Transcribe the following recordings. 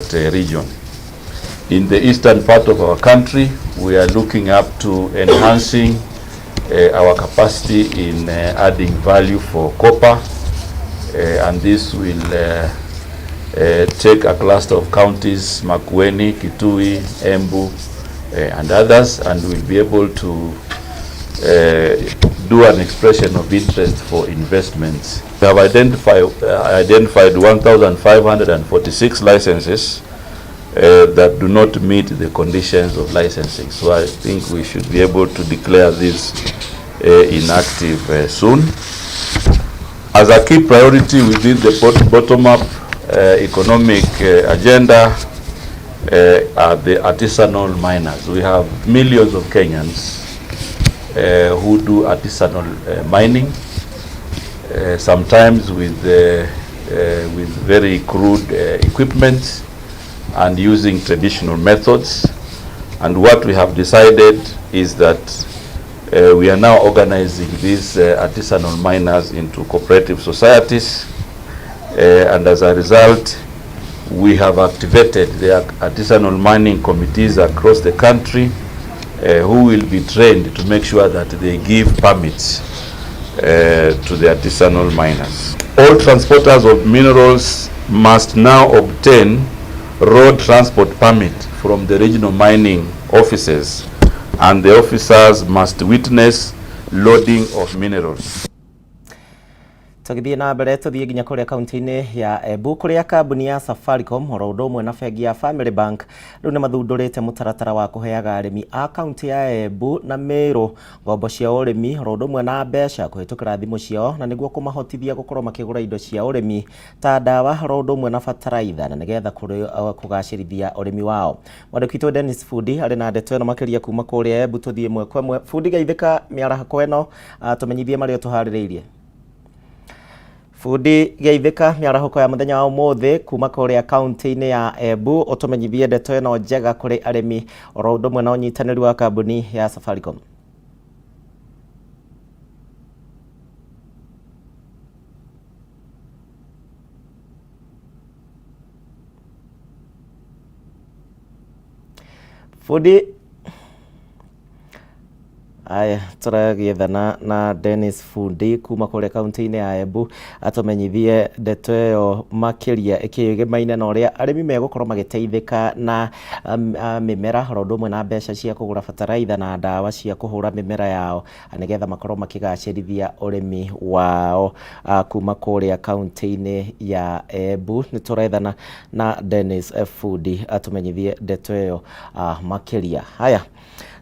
that region. In the eastern part of our country, we are looking up to enhancing our capacity in adding value for copper, and this will take a cluster of counties, Makueni, Kitui, Embu, and others, and we'll be able to do an expression of interest for investments. We have identified 1,546 licenses that do not meet the conditions of licensing. So I think we should be able to declare this inactive soon. As a key priority within the bottom-up economic agenda are the artisanal miners. We have millions of Kenyans who do artisanal mining, sometimes with very crude equipment and using traditional methods. And what we have decided is that we are now organizing these artisanal miners into cooperative societies, and as a result, we have activated the artisanal mining committees across the country who will be trained to make sure that they give permits to the artisanal miners. All transporters of minerals must now obtain road transport permit from the regional mining offices, and the officers must witness loading of minerals. Tũgĩthiĩ na mbere, tũthiĩ nginya kũrĩa kaunti-inĩ ya Embu, kũrĩa kambuni ya Safaricom oro ũndũ ũmwe na bengi ya Family Bank rĩu nĩ mathundũrĩte mũtaratara wa kũheaga arĩmi a kaunti ya Embu na Meru ngombo cia ũrĩmi oro ũndũ ũmwe na mbeca kũhĩtũkĩra thimũ ciao, na nĩguo kũmahotithia gũkorwo makĩgũra indo cia ũrĩmi ta ndawa oro ũndũ ũmwe na bataraitha, na nĩgetha kũgacĩrithia ũrĩmi wao. Mwandĩki witũ Dennis Fundi arĩ na ndeto ĩno makĩria kuma kũrĩa Embu. Tũthiĩ ĩmwe kwa ĩmwe. Fundi, geithĩka mĩarahako ĩno, tũmenyithie marĩa tũharĩrĩirie. Bundi, geithĩka mĩarahũko ya mũthenya wa ũmũthĩ kuma kũrĩa kaunti-inĩ ya Embu, ũtũmenyithie ndeto ĩno njega kũrĩ arĩmi oro ũndũ ũmwe na ũnyitanĩri wa kambuni ya Safaricom. Bundi, aya tũragĩethana na Dennis Fundi kuma kũrĩa kaunti-inĩ ya Embu atũmenyithie ndeto ĩyo makĩria ĩkĩgemaine na ũrĩa arĩmi megũkorwo magĩteithĩka na mĩmera oro ũndũ ũmwe na mbeca cia kũgũra bataraitha na ndawa cia kũhũra mĩmera yao, nĩgetha makorwo makĩgacĩrithia ũrĩmi wao kuma kũrĩa kaunti-inĩ ya Embu. Nĩ tũrethana na Dennis Fundi atũmenyithie ndeto ĩyo makĩria. Haya,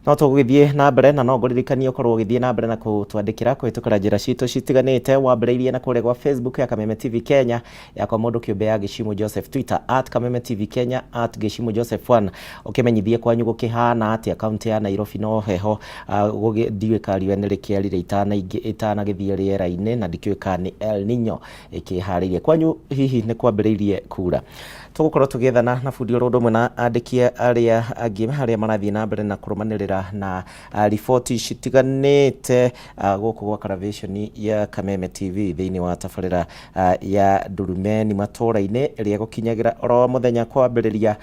no tũgũgĩthiĩ na mbere, na no ngũririkanie ũkorwo ũgĩthiĩ na mbere na kũtwandĩkĩra kũhĩtũkĩra njĩra citũ citiganĩte, wambĩrĩirie na kũrĩa gwa Facebook ya Kameme TV Kenya, yakwa mũndũ kĩũmbe ya Gĩcimu Joseph, Twitter @KamemeTV Kenya, @GĩcimuJoseph 1, ũkĩmenyithie kwanyu gũkĩhana atĩa. Kaunti ya Nairobi no heho, ndiũĩ ka riũa nĩ rĩkĩarire itanagĩthiĩ rĩera-inĩ, na ndikĩũĩ kana nĩ El Nino ĩkĩharĩirie kwanyu, hihi nĩ kwambĩrĩirie kura. Tũgũkorwo tũgĩethana na bundi oro ũndũ ũmwe na andĩki arĩa angĩ arĩa marathiĩ na mbere na kũrũmanĩrĩra na riboti citiganĩte gũkũ gwa karavĩconi ya Kameme TV thĩinĩ wa tabarĩra ya Ndurumeni matũra-inĩ, ĩrĩa ĩgũkinyagĩra oro mũthenya kwambĩrĩria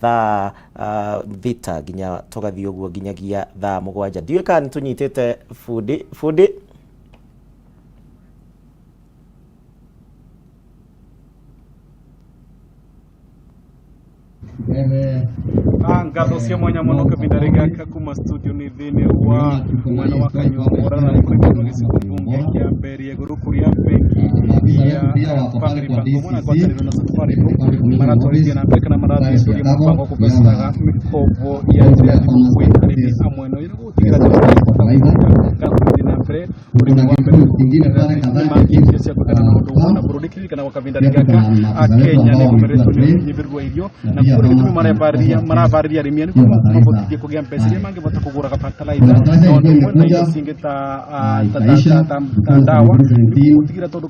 thaa 6 nginya tũgathiĩ ũguo nginyagia thaa 7. Ndiũĩ kana nĩ tũnyitĩte bundi. Bundi. Ngatho cia mwanya muno kavinda gaka kuma studio ni thini wa mwena wa Kanyuambora na kuri gĩcigo bunge kĩa Mberia Igũrũ, kũrĩa bengi ya Family Bank hamwe na ngwatanĩro na Safaricom maratwarithia na mbere kana marathundũria mũbango wa kũbecaga mĩkombo ya njĩra ya thimũ kwĩ arĩmi a mwena ũyũ, nĩguo gũtigĩrĩra atĩ nĩmarahota gũthiĩ na mbere ũrĩmi wa mbere nĩmangĩtia cia kwendana na ũndũ ũmwe na bũrũri. Kĩririkana gwa kavinda gaka Kenya nĩ ĩkomeretwo nĩ ũnyihĩrĩru wa irio, na kũrĩ gĩtũmi marabarĩria arĩmi nĩguo mabotithie kũgĩa mbeca iria mangĩhota kũgũraga bataraitha na ũndũ ũmwe na indo cingĩ ta ndawa, gũtigĩrĩra tondũ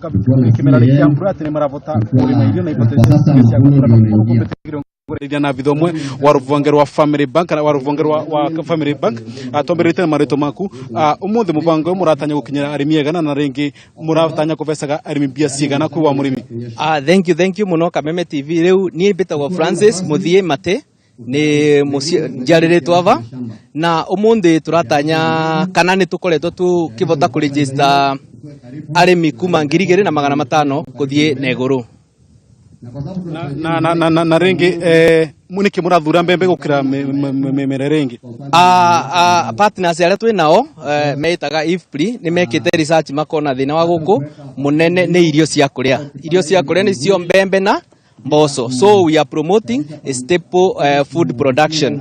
kĩmera kĩa mbura atĩ nĩ marahota kũrĩma irio na ibote cia gũkũra na gũkorwo. Rĩrĩa na abitha ũmwe wa rũhonge rwa Family Bank kana wa rũhonge rwa Family Bank, twambĩrĩrĩte na marĩtwa maku. Ũmũthĩ mũbango ũyũ mũratanya gũkinyĩra arĩmi aigana, na rĩngĩ mũratanya kũbecaga arĩmi mbia cigana kwĩ wa mũrĩmi? Thank you, thank you muno, Kameme TV. Riu niĩ mbĩtagwo Francis Muthie Mate, nĩ njiarĩrĩtwo ava, na ũmũthĩ tũratanya kana nĩ tũkoretwo tũkĩvota kũregister arĩmi kuma 2500 kũthiĩ na igũrũ. Na rĩngĩ, nĩkĩ mũrathura mbembe gũkĩra mĩmera ĩrĩa ĩngĩ? Partners arĩa twĩ nao, metaga IFPRI, nĩ mekĩte research makona thĩna wa gũkũ mũnene nĩ irio cia kũrĩa. Irio cia kũrĩa nĩcio mbembe na mboco, so we are promoting a staple food production,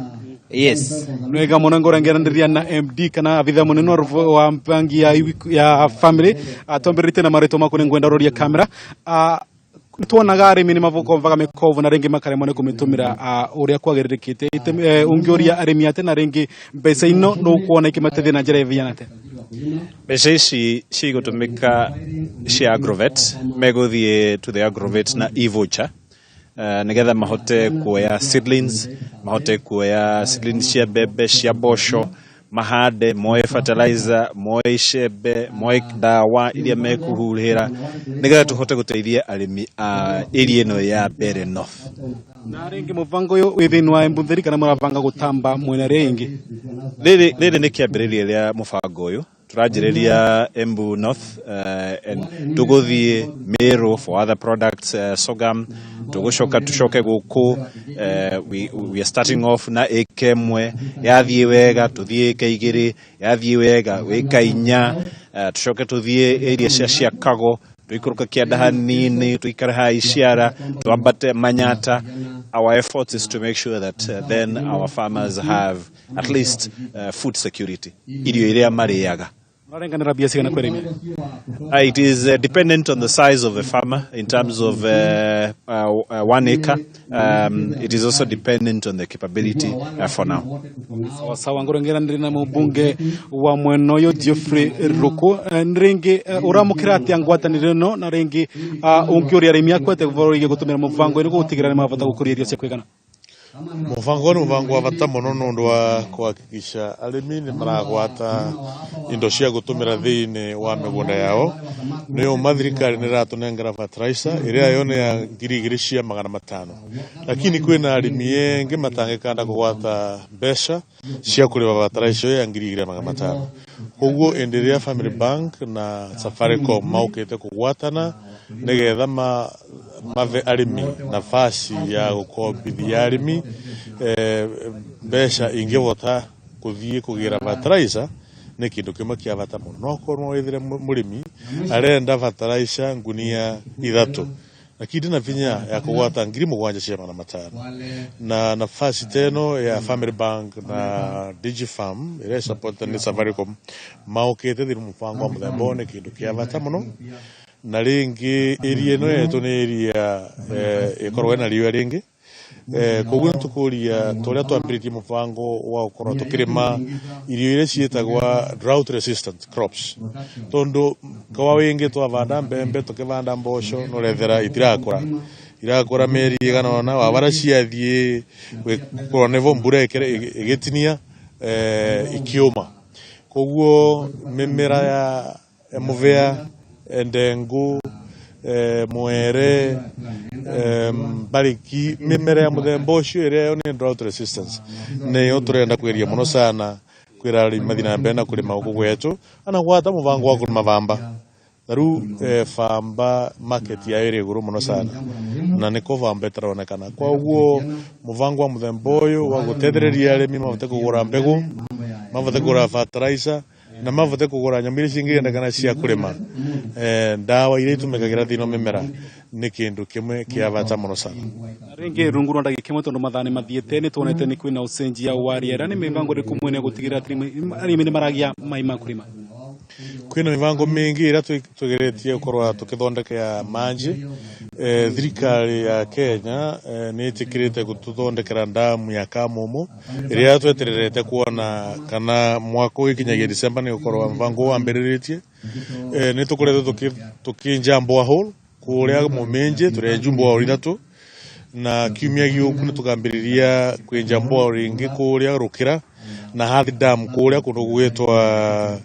yes. Nwega muno. Ngorangeranĩria na MD kana abitha munene wa bangi ya Family. Twambĩrĩrĩte na marĩtwa maku, nĩ ngwenda ũrorie kamera. Nĩtuonaga arĩmi nĩ makombaga mĩkobo na rĩngĩ makaremwo nĩ kũmĩtũmĩra ũrĩa kwagĩrĩrĩkĩte. Ũngĩũria arĩmi atĩ na rĩngĩ mbeca ino nũkuona ikĩmateithia na njĩra ĩviana atĩa? Mbeca ici cigũtũmĩka cia agrovet, megũthiĩ to the agrovet na e-voucher, nigetha mahote kuoya seedlings, mahote kuoya seedlings cia mbembe, cia mboco, mahande, moe fertilizer, moe icembe, moe ndawa iria mekuhuhĩra, nigetha tũhote gũteithia arĩmi a area ĩno ya Mbeere North. Na rĩngĩ, mũbango ũyũ wĩ thĩinĩ wa Embu theri kana mũrabanga gũtamba mwena ĩrĩa ĩngĩ? Rĩrĩ nĩ kĩambĩrĩria rĩa mũbango ũyũ. Tũranjĩrĩria Embu North, and tũgũthiĩ Meru for other products, sorghum, tũgũcoka tũcoke gũkũ. We are starting off na ĩka 1, yathiĩ wega tũthiĩ ĩka 2, yathiĩ wega ĩka 4, tũcoke tũthiĩ area cia Ciakago, tũikũrũke kĩanda hanini, tũikare haha Iciara, twambate Manyata. Our effort is to make sure that then our farmers have at least food security, irio iria marĩaga. Mũrarenganĩra mbia cigana kwĩ arĩmi? It is dependent on the size of the farmer in terms of 1 acre. It is also dependent on the capability for now. Sawa sawa. Ngorengeranĩria na mũmbunge wa mwena ũyũ Geoffrey Ruku. Rĩngĩ, ũramũkĩra atĩa ngwatanĩro ĩno, na rĩngĩ ũngĩũria arĩmi aku atĩa ũhoro wĩgiĩ gũtũmĩra mũbango ĩno gũtigĩrĩra nĩ mabota gũkũria irio cia kũigana? Mũbango nĩ mũbango wa bata mũno nĩ ũndũ wa kuhakikisha arĩmi nĩ maragwata indo cia gũtũmĩra thĩinĩ wa mĩgũnda yao. Nĩ ũma thirikari nĩ ĩratũnengera fertilizer ĩrĩa yo nĩ ya 2500, lakini kwĩna arĩmi engĩ matangĩkanda kũgwata mbeca cia kũrĩba fertilizer ĩyo ya 2500. Koguo ĩndĩ ĩrĩa Family Bank na Safaricom maũkĩte kũgwatana nĩgetha mave arĩmi nafasi ya gũkombithia arĩmi mbeca ingĩbota kũthiĩ kũgĩra fertilizer nĩ kĩndũ kĩmwe kĩa bata mũno. No korwo wĩthire mũrĩmi arenda fertilizer ngunia 3, lakini na vinya ya kũgwata 7500, na nafasi teno ya Family Bank na Digifarm ĩrĩa supported nĩ Safaricom maũkĩte thĩinĩ mũbango wa mũthemba ũyũ nĩ kĩndũ kĩa bata mũno. Na rĩngĩ area ĩno yetu nĩ area ĩkoragwo ĩna riũa rĩngĩ, koguo nĩ tũkũria tũrĩa twambĩrĩtie mũbango wa gũkorwo tũkĩrĩma irio iria ciĩtagwa drought resistant crops, tondũ kwa wĩngĩ twavanda mbembe, tũkĩvanda mboco, nũrethera itirakũra, irakũra mĩeri ĩgana ũna, wabara ciathiĩ gũkorwo nĩvo mbura ĩgĩtinia, ikiũma. Koguo mĩmera ya mũbĩa, ndengu, mwere, mbarĩki, mĩmera ya mũthemba ũcio ĩrĩa yo nĩ drought resistance nĩyo tũrenda kwĩria mũno sana kwĩra arĩmi mathiĩ na mbere na kũrĩma gũkũ gwetu, ana gwata mũbango wa kũrĩma bamba. Tarĩu bamba market yayo ĩrĩ igũrũ mũno sana, na nĩko bamba ĩtaronekana. Koguo mũbango wa mũthemba ũyũ wa gũteithĩrĩria arĩmi mahote kũgũra mbegũ, mahote kũgũra fertilizer, na mahote kũgũra nyamũ iria cingĩendekana cia kũrĩma, ndawa iria itũmĩkagĩra thĩinĩ wa mĩmera, nĩ kĩndũ kĩmwe kĩa bata mũno sana. Na rĩngĩ, rungu rwa ndagĩka 1, tondũ mathaa nĩ mathiĩte, nĩ tuonete nĩ kwĩna ũcenjia wa rĩera, nĩ mĩbango ĩrĩkũ mwene gũtigĩrĩra atĩ arĩmi nĩ maragĩa maĩ ma kũrĩma? Kwĩna mĩbango mĩingĩ ĩrĩa tũgeretie gũkorwo tũkĩthondeka ya manji. Thirikari ya Kenya nĩ ĩtĩkĩrĩte gũtũthondekera ndamu ya Kamumu ĩrĩa twetererete kuona kana mwaka ũgĩkinyagia December nĩ gũkorwo mũbango wambĩrĩrĩtie. Nĩ tũkoretwo tũkĩnja borehole kũrĩa Mũminji, tũrenju borehole 3. Na kiumia giuku nitukambiriria kwinja mboa ringi kuria Rukira na Hathi Dam kuria kundu gwitwa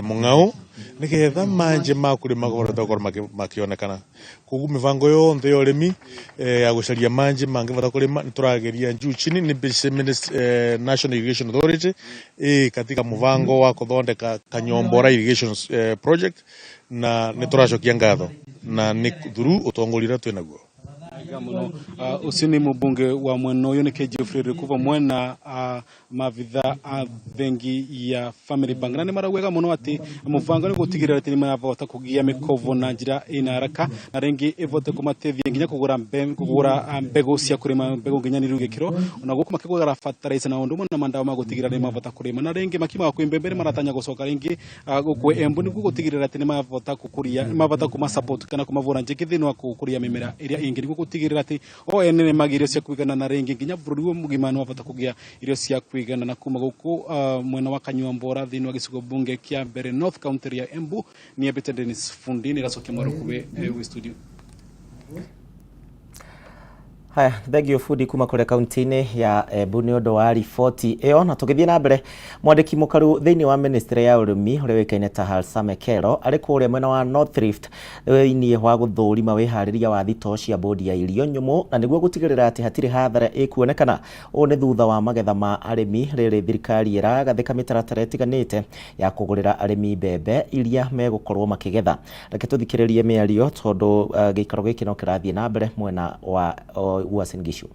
Mung'ao, nigetha manji ma kurima kũhota gũkorwo makĩonekana. Koguo mibango yonthe ya ũrĩmi ya gũcaria manji mangĩbota kũrĩma nĩtũrageria juu chini ni National Irrigation Authority katika mubango wa kuthondeka Kanyombora Irrigation Project, na nĩtũracokia ngatho na nĩ through ũtongoria ũrĩa twĩnaguo. Muno ucio ni mubunge wa mwena uyu ni Geoffrey Rikuva mwena mavitha a bengi ya Family Bank, na ni marauga muno ati mubango ni gutigirira ati ni marabota kugia mikovo na njira ina haraka na ringi ivote kumatethia nginya kugura mbegu cia kurima mbegu nginyaniru gikiro ona guku makigura fertilizer na undu umwe na mandawa ma gutigirira ni mavota kurima, na ringi makimaga kwi mbembe ni maratanya gucoka ringi guku Embu niguo gutigirira ati ni mavota gukuria mavota kuma support kana kumavura njiki thiini wa gukuria mimera iria ingi niguo gutigirira ati o ene ni magirio cia kuigana na ringi nginya bururi wa mugima ni wavota kugia irio cia kuigana. Na kuma guku mwena wa Kanyuambora thiini wa gicigo bunge kia Mbere North County ya Embu ni ebete Dennis Fundi ni racokia mwarukuwe wi studio. Haya, thengio Fundi kuma kuria kaunti-inĩ ya Embu nĩ ũndũ wa riboti ĩyo. Na tũgĩthiĩ na mbere, mwandĩki mũkaru thĩinĩ wa ministry ya ũrĩmi ũrĩa ũĩkaine ta Halsame Kero arĩ kũrĩa mwena wa North Rift thĩinĩ wa gũthũrima wĩharĩria wa thitoo cia bodi ya irio nyũmũ, na nĩguo gũtigĩrĩra atĩ hatirĩ hathara ĩkuonekana. Ũũ nĩ thutha wa magetha ma arĩmi rĩrĩ thirikari ĩragathĩka mĩtaratara ĩtiganĩte ya kũgũrĩra arĩmi mbembe iria megũkorwo makĩgetha. Reke tũthikĩrĩrie mĩario tondũ gĩikaro gĩkĩ no kĩrathiĩ na mbere mwena wa Uasin Gishu.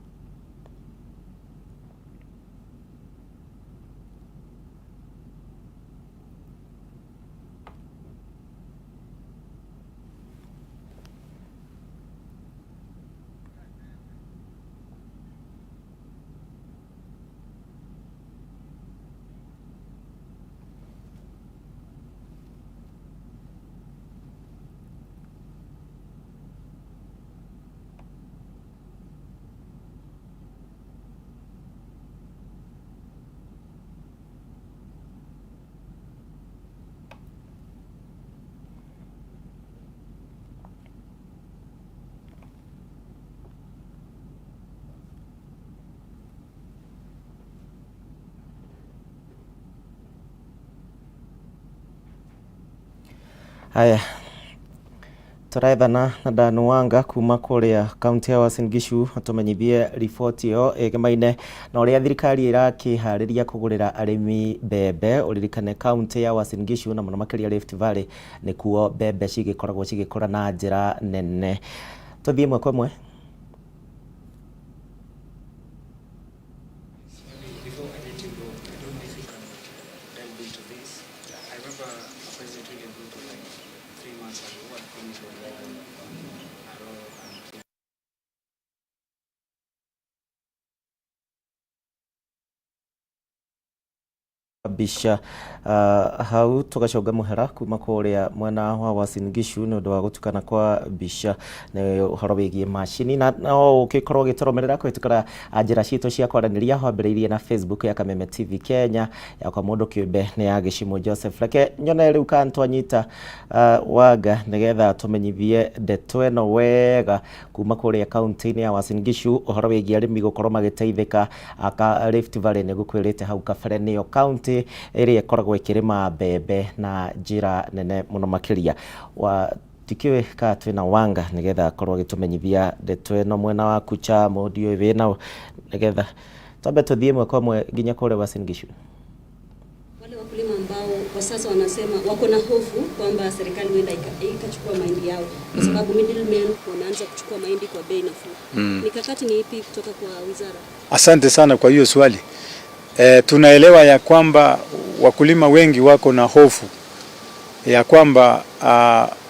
Haya, tũraethana na Dan Wanga kuma kũrĩa kaunti ya Uasin Gishu atũmenyithie riboti ĩyo ĩgemaine na ũrĩa thirikari ĩrakĩharĩria kũgũrĩra arĩmi mbembe. Ũririkane kaunti ya Uasin Gishu na mũno makĩria Rift Valley nĩkuo mbembe cigĩkoragwo cigĩkũra na njĩra nene. Tũthiĩ ĩmwe kwa ĩmwe. Mbica hau tugacoga muhera kuma kuria mwena wa Uasin Gishu ni undu wa gutukana kwa mbica ni uhoro wigie macini, na no ukikorwo ugiturumirira kuhitukira njira citu cia kwaraniria wambiriirie na Facebook ya Kameme TV Kenya yakwa mundu kiumbe ni ya Gĩcimũ Joseph. Reke nyone riu kana twanyita Wanga nigetha tumenyithie ndeto ĩno wega kuma kuria kaunti-inĩ ya Uasin Gishu uhoro wigie arĩmi gukorwo magĩteithĩka aka Rift Valley nĩ gũkwĩrĩte hau kabere nĩyo kaunti ĩrĩa ĩkoragwo ĩkĩrĩma mbembe na njĩra nene mũno makĩria. Wa tikĩũĩ kana twĩna Wanga nĩgetha akorwo agĩtũmenyithia ndeto ĩno mwena waku Chamo ndiũĩ wĩnao, nĩgetha twambe tũthiĩ ĩmwe kwa ĩmwe nginya kũrĩa Uasin Gishu. Wale wakulima ambao kwa sasa wanasema wako na hofu kwamba serikali huenda ikachukua mahindi yao kwa sababu middlemen wameanza kuchukua mahindi kwa bei nafuu. Mikakati ni ipi kutoka kwa wizara? Asante sana kwa hiyo swali. Tunaelewa ya kwamba wakulima wengi wako na hofu ya kwamba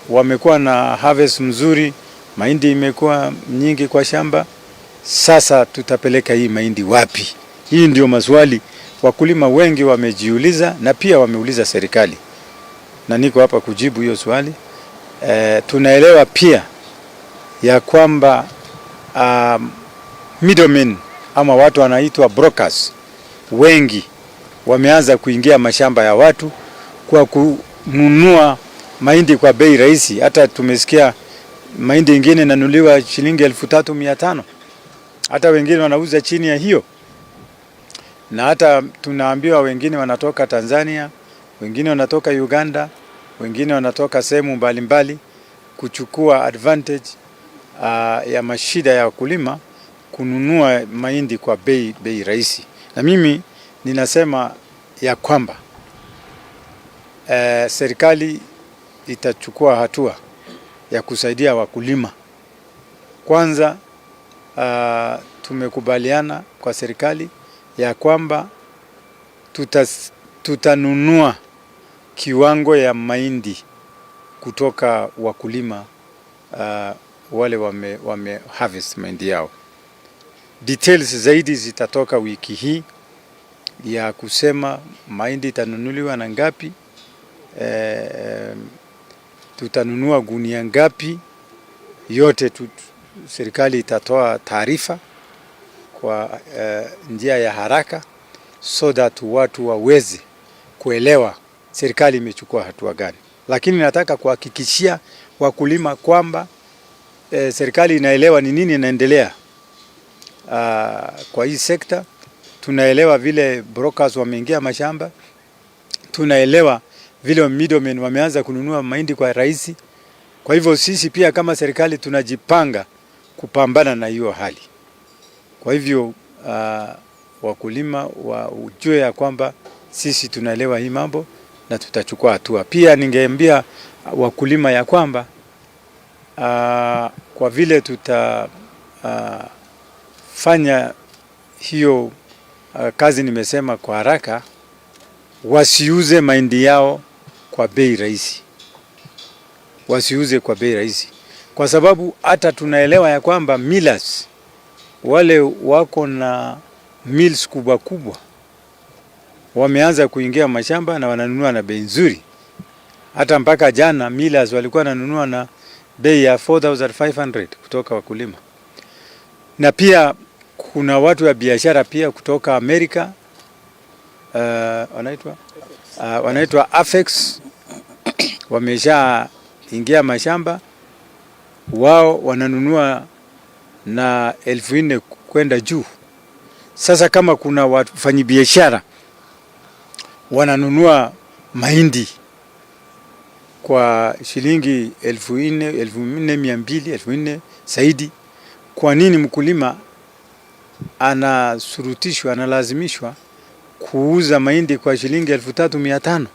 wamekuwa na harvest mzuri, mahindi imekuwa nyingi kwa shamba, sasa tutapeleka hii mahindi wapi? Hii ndio maswali wakulima wengi wamejiuliza na pia wameuliza serikali, na niko hapa kujibu hiyo swali. Tunaelewa pia ya kwamba middlemen ama watu wanaitwa brokers wengi wameanza kuingia mashamba ya watu kwa kununua mahindi kwa bei rahisi. Hata tumesikia mahindi ingine inanunuliwa shilingi 3,500. Hata wengine wanauza chini ya hiyo, na hata tunaambiwa wengine wanatoka Tanzania, wengine wanatoka Uganda, wengine wanatoka sehemu mbalimbali kuchukua advantage ya mashida ya wakulima kununua mahindi kwa bei rahisi. Na mimi ninasema ya kwamba serikali itachukua hatua ya kusaidia wakulima. Kwanza tumekubaliana kwa serikali ya kwamba tutanunua kiwango ya mahindi kutoka wakulima wale wame harvest mahindi yao. Details zaidi zitatoka wiki hii ya kusema mahindi itanunuliwa na ngapi, tutanunua gunia ngapi, yote serikali itatoa taarifa kwa njia ya haraka so that watu waweze kuelewa serikali imechukua hatua gani. Lakini nataka kuhakikishia wakulima kwamba serikali inaelewa ni nini inaendelea kwa hii sekta. Tunaelewa vile brokers wameingia mashamba, tunaelewa vile middlemen wameanza kununua mahindi kwa rahisi. Kwa hivyo sisi pia kama serikali tunajipanga kupambana na hiyo hali. Kwa hivyo wakulima wajue ya kwamba sisi tunaelewa hii mambo na tutachukua hatua. Pia ningeambia wakulima ya kwamba kwa vile tutafanya hiyo kazi nimesema kwa haraka, wasiuze mahindi yao kwa bei rahisi, wasiuze kwa bei rahisi, kwa sababu hata tunaelewa ya kwamba millers wale wako na mills kubwa kubwa wameanza kuingia mashamba na wananunua na bei nzuri. Hata mpaka jana millers walikuwa wananunua na bei ya 4500 kutoka wakulima, na pia kuna watu wa biashara pia kutoka Amerika wanaitwa Afex wamesha ingia mashamba, wao wananunua na 4000 kwenda juu. Sasa kama kuna wafanyibiashara wananunua mahindi kwa shilingi 4000, 4200, 4000 zaidi, kwa nini mkulima anasurutishwa, analazimishwa kuuza mahindi kwa shilingi 3500?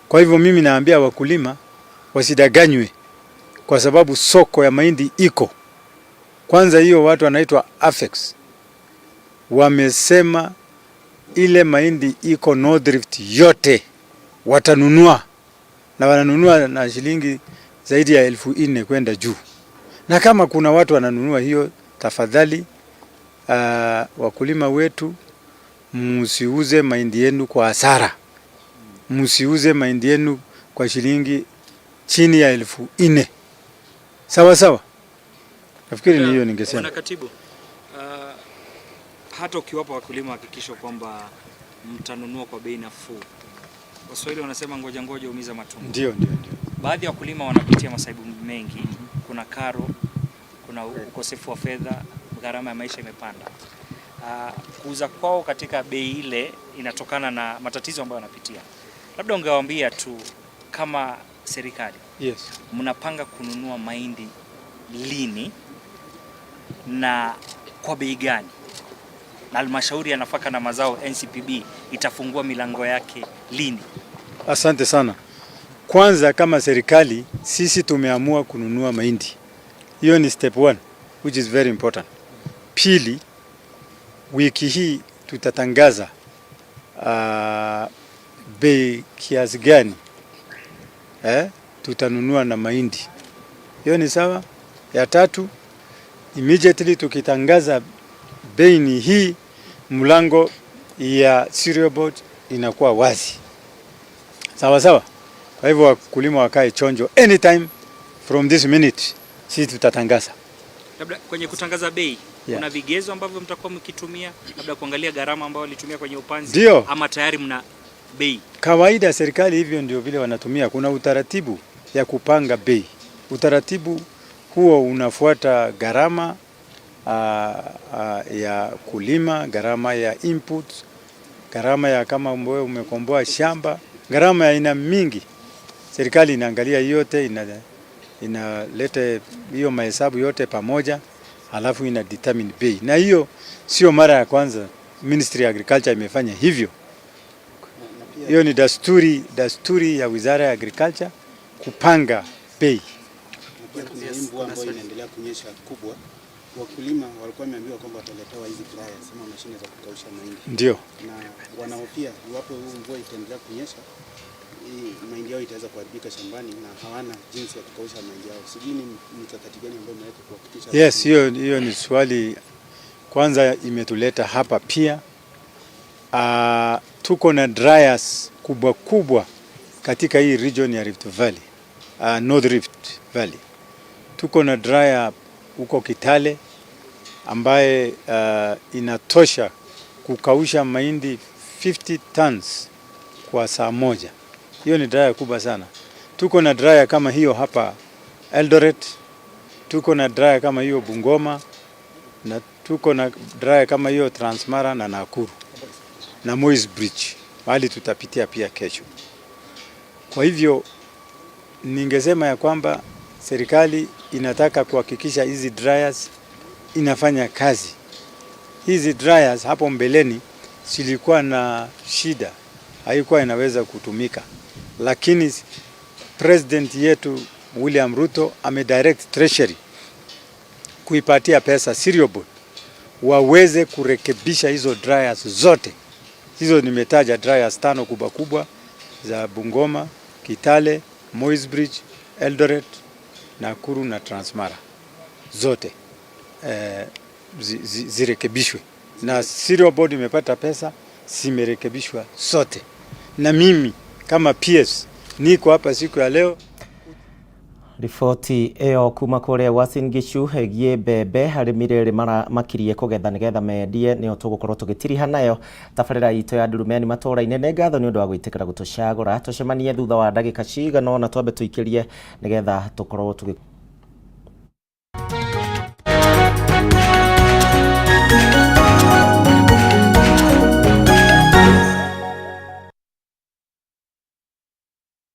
Kwa hivyo mimi naambia wakulima wasidanganywe, kwa sababu soko ya mahindi iko. Kwanza hiyo watu wanaitwa Afex wamesema ile mahindi iko North Rift yote watanunua, na wananunua na shilingi zaidi ya 4000 kwenda juu. Na kama kuna watu wananunua hiyo, tafadhali wakulima wetu msiuze mahindi yenu kwa hasara, msiuze mahindi yenu kwa shilingi chini ya 4000. Sawa sawa, nafikiri ni hiyo ningesema. Bwana Katibu, hata ukiwapa wakulima hakikisho kwamba mtanunua kwa bei nafuu. Waswahili wanasema ngoja ngoja umiza matumbo. Ndio. Baadhi ya wakulima wanapitia masaibu mengi. Kuna karo, kuna ukosefu wa fedha, gharama ya maisha imepanda. Kuuza kwao katika bei ile inatokana na matatizo ambayo wanapitia. Labda ungewaambia tu kama serikali, yes, mnapanga kununua mahindi lini na kwa bei gani? Na halmashauri ya nafaka na mazao NCPB itafungua milango yake lini? Asante sana. Kwanza kama serikali sisi tumeamua kununua mahindi. Hiyo ni step one, which is very important. Pili, wiki hii tutatangaza bei kiasi gani tutanunua na mahindi. Hiyo ni sawa. Ya tatu, immediately tukitangaza bei ni hii, mlango ya Cereal Board inakuwa wazi. Sawa sawa. Kwa hivyo wakulima wakae chonjo, anytime from this minute sisi tutatangaza. Labda kwenye kutangaza bei kuna vigezo ambavyo mtakuwa mkitumia, labda kuangalia gharama ambayo walitumia kwenye upanzi? Ndio. Ama tayari mna bei? Kawaida serikali hivyo ndio vile wanatumia. Kuna utaratibu ya kupanga bei. Utaratibu huo unafuata gharama ya kulima, gharama ya input, gharama ya kama wewe umekomboa shamba, gharama ya aina mingi. Serikali inaangalia yote, inaleta hiyo mahesabu yote pamoja, halafu ina determine bei. Na hiyo sio mara ya kwanza Ministry ya Agriculture imefanya hivyo. Hiyo ni dasturi ya Wizara ya Agriculture kupanga bei. Pia kuna hii mvua ambayo inaendelea kunyesha kubwa. Wakulima walikuwa wameambiwa kwamba wataletewa hizi dryers ama mashine za kukausha mahindi. Ndio. Na wanahofia iwapo huu mvua itaendelea kunyesha, hii mahindi yao itaweza kuharibika shambani na hawana jinsi ya kukausha mahindi yao. Sijui ni mikakati gani ambayo imewekwa kuhakikisha. Yes, hiyo ni swali kwanza imetuleta hapa pia. Tuko na dryers kubwa kubwa katika hii region ya Rift Valley, North Rift Valley. Tuko na dryer huko Kitale ambaye inatosha kukausha mahindi 50 tons kwa saa moja. Hiyo ni dryer kubwa sana. Tuko na dryer kama hiyo hapa Eldoret, tuko na dryer kama hiyo Bungoma, na tuko na dryer kama hiyo Transmara na Nakuru na Moi's Bridge, mahali tutapitia pia kesho. Kwa hivyo ningesema ya kwamba serikali inataka kuhakikisha hizi dryers inafanya kazi. Hizi dryers hapo mbeleni zilikuwa na shida, haikuwa inaweza kutumika, lakini president yetu William Ruto amedirect Treasury kuipatia pesa Cereal Board waweze kurekebisha hizo dryers zote. Hizo nimetaja dryers 5 kubwa kubwa za Bungoma, Kitale, Moi's Bridge, Eldoret, Nakuru na Transmara, zote zirekebishwe. Na Cereal Board imepata pesa, zimerekebishwa zote. Na mimi kama PS niko hapa siku ya leo. Riboti ĩyo kuma kũrĩa Uasin Gishu ĩgiĩ mbembe arĩmi rĩrĩ makirie kũgetha nĩgetha mendie nĩyo tũgũkorwo tũgĩtiriha nayo tabarĩra itũ ya Ndurumeni matũra-inĩ. Nĩ ngatho nĩ ũndũ wa gwĩtĩkĩra gũtũcagũra, tũcemanie thutha wa ndagĩka cigana ũna twambe tũikĩrie nĩgetha tũkorwo tũgĩ